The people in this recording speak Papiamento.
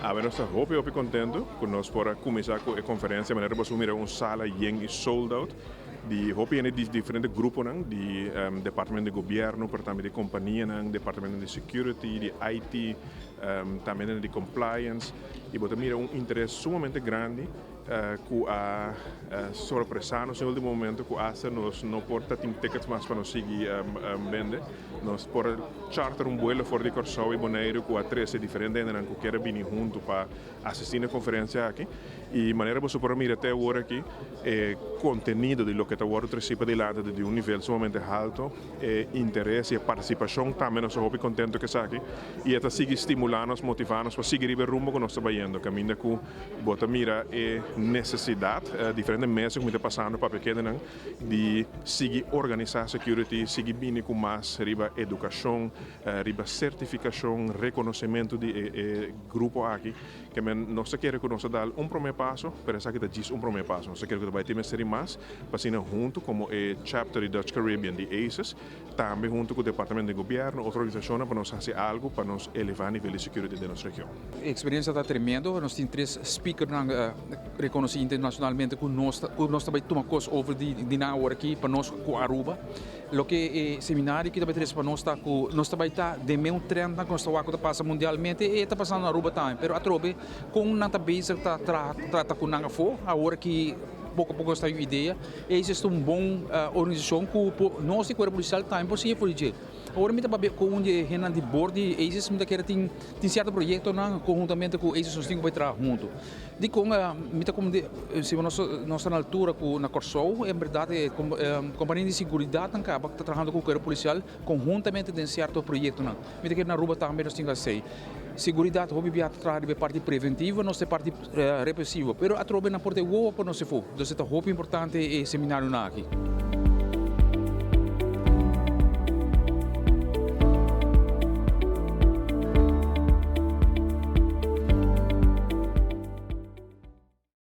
Awe nos ta hopi hopi contento cu nos por a cuminsa cu e conferencia manera boso mira un sala yen y sold out di hopi hende di diferente gruponan di departamento di gobierno pero tambe di companianan, departamento di security, di IT, tambe di compliance y bo ta mira un interes sumamente grandi cu a sorpresa nos den ultimo momento cu hasta nos no por ta tin tickets mas pa nos sigui bende. Nos por a charter un buelo for di Kòrsou i Boneiru cu a trece diferente hendenan cu kier a bini hunto pa asisti na e conferencia aki. I manera boso por a mira te awor aki e contenido di loke ta wordo treci padilanti ta di un nivel sumamente halto. E interes i e participacion tambe nos ta hopi contento cu esaki i e ta sigui stimula nos, motiva nos pa sigui riba e rumbo cu nos ta bayendo caminda cu Bo ta mira e nesesidat, diferente mesa ku mi ta pasando papia kendenan di sigui organisá security, sigui bini ku mas riba edukashon, riba sertifikashon, rekonosementu di e grupo aki. Ke men nos ta kere ku nos ta dal un promé paso, pero esaki ta djis un promé paso. Nos ta kere ku ta bai tin mester di mas pa asina huntu komo e chapter di Dutch Caribbean di ACES, Tambe hunto cu departamento di gobierno, otro organisacionnan pa nos haci algo pa nos eleva nivel di security den nos region. E experiencia ta tremendo, nos tin tres speakernan reconoci internacionalmente cu nos ta cu nos ta bay tuma cos over di di nan awor aki pa nos cu Aruba. Loke e seminario aki ta bay trece pa nos ta cu nos ta bay ta den meun trendnan cu nos ta wak cu ta pasa mundialmente e ta pasando na Aruba tambe, pero atrobe con nan ta bezig ta traha trata cu nan afo awor aki. Poko poko nos ta un idea. Eis ta un bon organisashon ku por nos di Kuerpo Polisial tambe por siña for di dje. Ora mi ta papia ku un di e hendenan di bord di ACES mi ta kere tin tin sierto proyektonan konhuntamente ku ACES nos tin ku bai traha huntu. Dikon mi ta komprende si nos nos ta na altura ku na Kòrsou en bèrdat e kompania di seguridatnan kaba ta trahando ku Kuerpo Polisial konhuntamente den sierto proyektonan. Mi ta kere na Aruba tambe nos tin ku hasi. Seguridat hopi bia ta traha riba e parti preventivo, nos ta e parti represivo, pero atrobe nan por ta e wowo pa nos e fu. Entonces ta hopi importante e seminarionan aki.